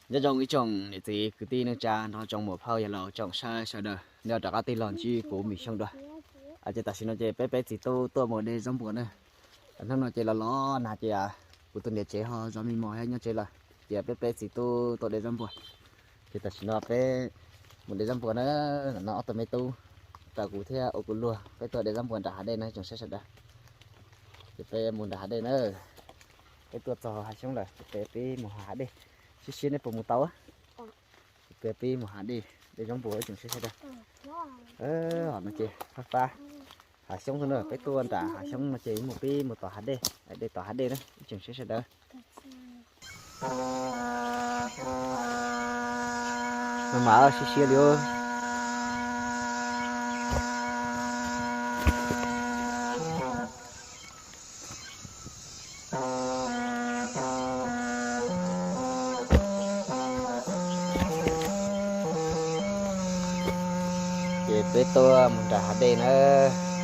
Nyob zoo ib tsoom niam txiv kwv tij neej tsa nrog tsoom muam phauj yawg laus tsoom saib sawv daws, nej rov qab tig los ntsib kuv Mim Xyooj dua. Ces tam sim no ces peb peb txiv tub tuaj mus de zaub npuas na. Hnub no ces los los nag ces kuv tus niam tsev ho zov me mos thiab nyob tsev lawm, ces peb peb txiv tub tuaj de zaub npuas. Ces tam sim no peb mus de zaub npuas na, no ob tug me tub, tau kuv thiab ua kuv luag peb tuaj de zaub npuas nram hav dej no tsoom saib sawv daws. Ces peb mus nram hav dej na, peb tuaj txog hav xyoob lawm ces peb peb mus hav dej, sib siab nej puas mus tau. Ces peb peb mus hav dej de zaub npuas tsoom saib sawv daws. Hom no ces fab fab hav xyoob xwb na, peb tuaj nram hav xyoob no ces mus peb mus tom hav dej, de tom hav dej na tsoom saib sawv daws. Mas sib siab li. Ces peb tuaj mus nram hav dej na,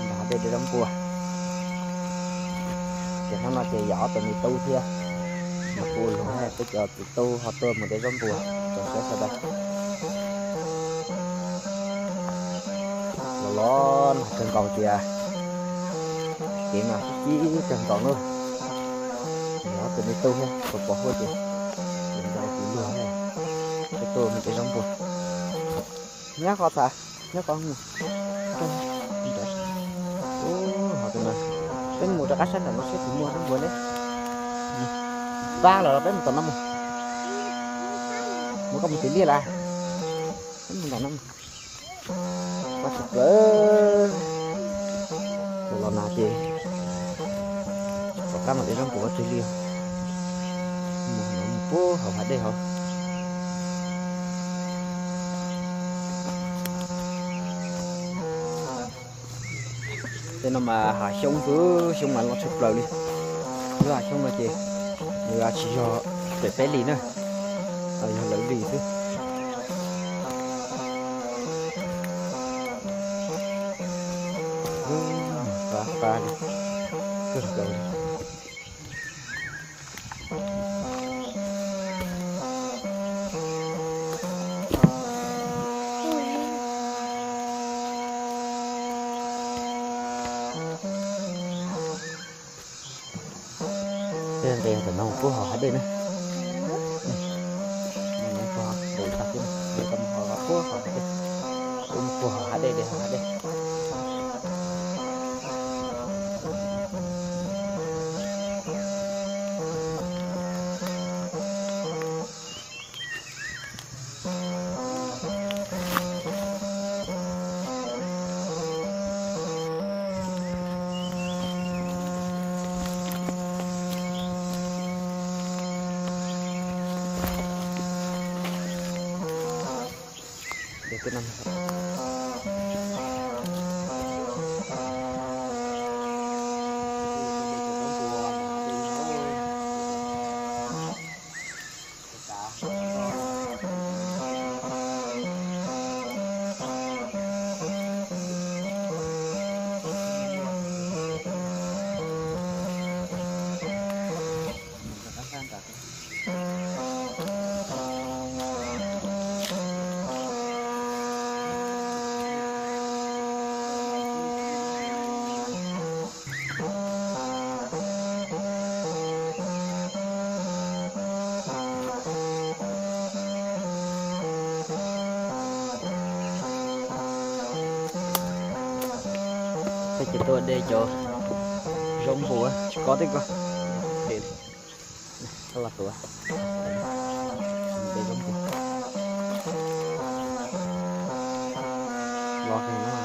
nram hav dej de zaub npuas. Ces hnub no ces yog ob tug me tub thiab, mas kuv luag peb cov txiv tub ho tuaj mus de zaub npuas tsoom saib sawv daws. Los los nag kawg nkaus tias, kev mas sib sib kawg nkaus na. Yog ob tug me tub thiab, pos pos huab ces, ces nrog kuv luag peb tuaj mus de zaub npuas. Nyob qhov txha, nyob qhov mus. Ub, ho tus no, peb mus rov qab sab nram no seb puas muaj zaub npuas ne. Pab los peb mus tom no mus. Mus koj mus tim liaj las. Peb mus nram no mus. Pab tsis plaws. Los los nag ces rov qab mam de zaub npuas tseg li. Mus no mus puag hauv hav dej hauv. Tej no mas hav xyoob xwb, xyoob mas loj tshaj plaws li. Lub hav xyoob no ces nws tsis yog pem peb li na, yog lawv li xwb. Fab fab li, kawg nkaus li. Peb nqis tom no puag hauv hav dej na. Puag hauv hav dej, de hauv hav dej. Peb ces tuaj de cov zaub npua tsis kov tib ko. De, koj los tuav. De zaub npua. Los kawg no.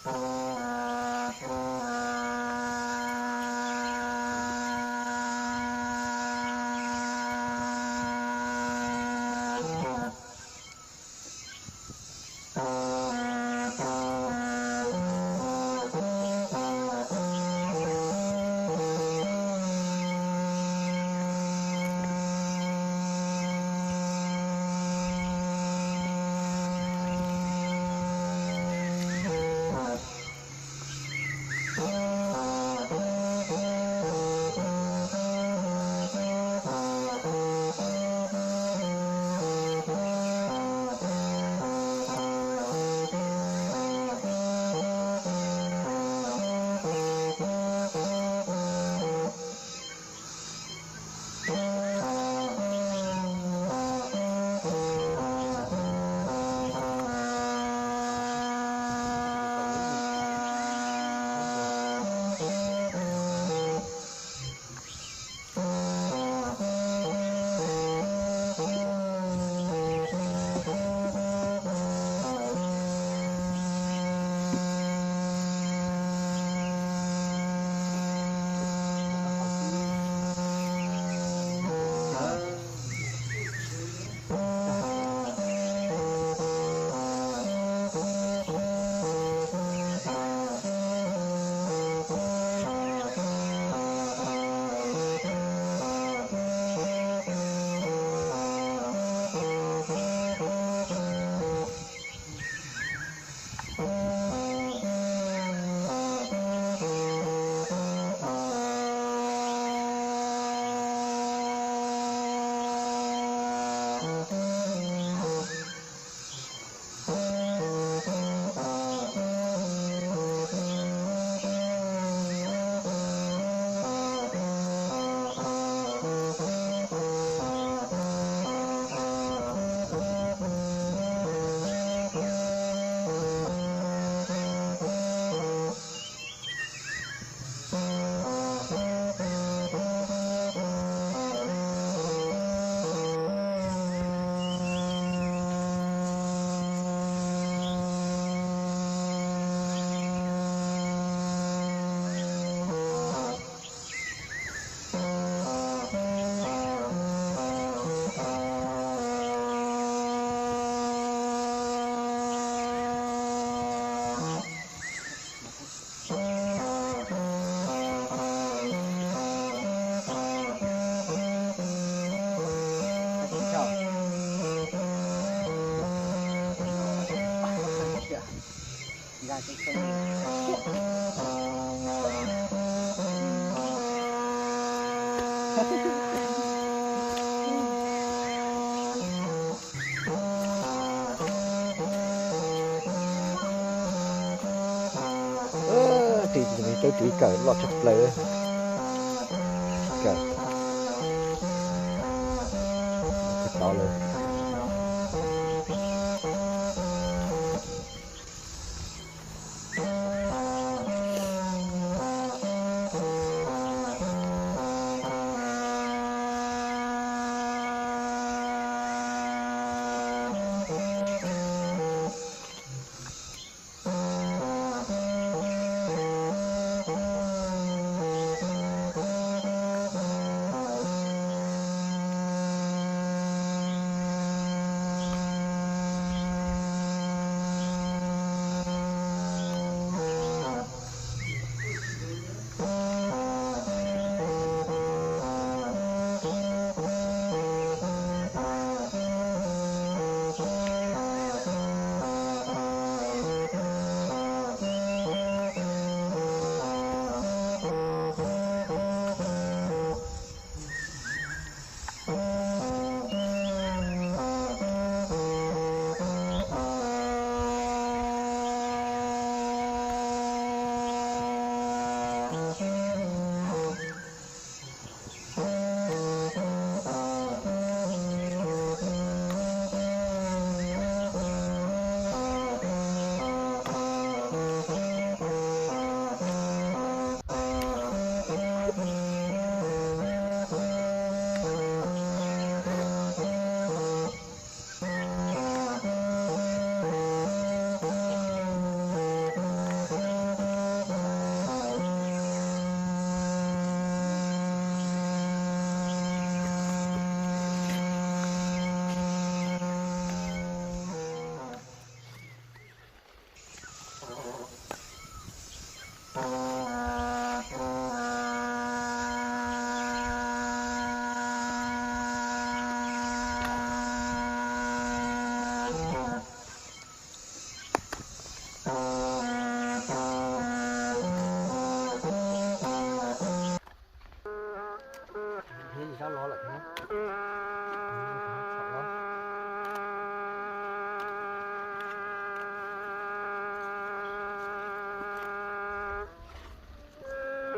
Ris, ris kawm loj tshaj plaws. Kawm tov lawm.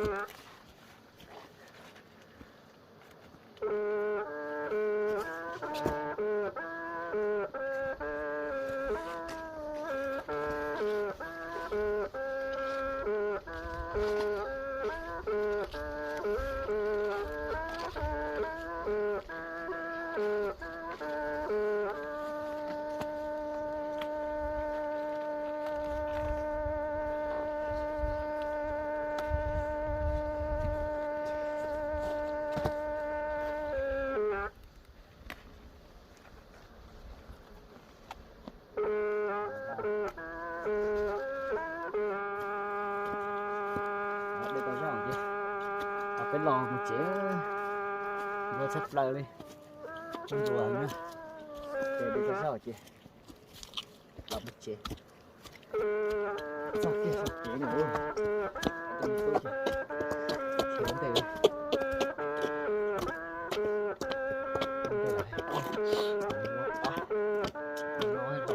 Dej tau zog ces peb los mus tsev, npua tshaj plaws li, npua na. Ces dej tau zog ces los mus tsev. Txog kiag saum kev no, khiav ua ntej.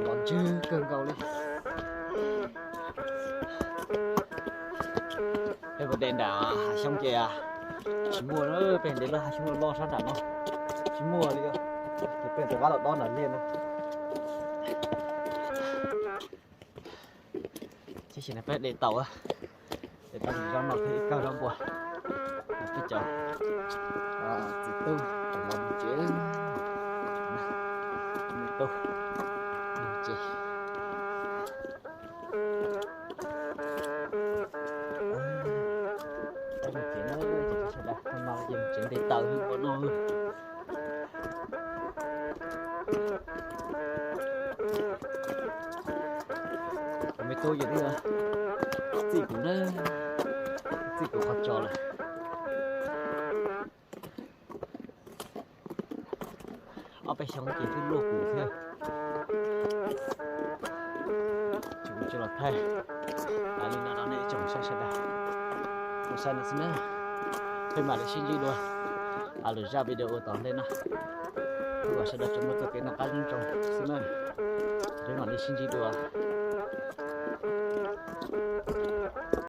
Los ntswg kawg nkaus li. Peb mus de nram hav xyoob ces tsis muaj, peb de lub hav xyoob loj loj sab nram no tsis muaj li. Ces peb rov qab los dob nram liaj no. Tab sis no peb de tau, de tau zaub no thiab ib kawm zaub npua. Peb cov txiv tub los mus tsev, me tub mus tsev. Peb mus tsev na, ces sawv daws no ces mus tsev nte taws ua no. Kuv me tub ces twb txij kuv na, txij kuv qhov tsos lawm. Ob peb xyoo ces twb luaj kuv thiab. Ces kuv tsis los thaij li no rau nej tsoom saib sawv daws. Ua saib no xwb na, peb mam li sib ntsib dua lwm zaj video tom ntej no. Thov kom sawv daws tsuas muaj txoj kev noj qab nyob zoo xwb na. Peb mam li sib ntsib dua.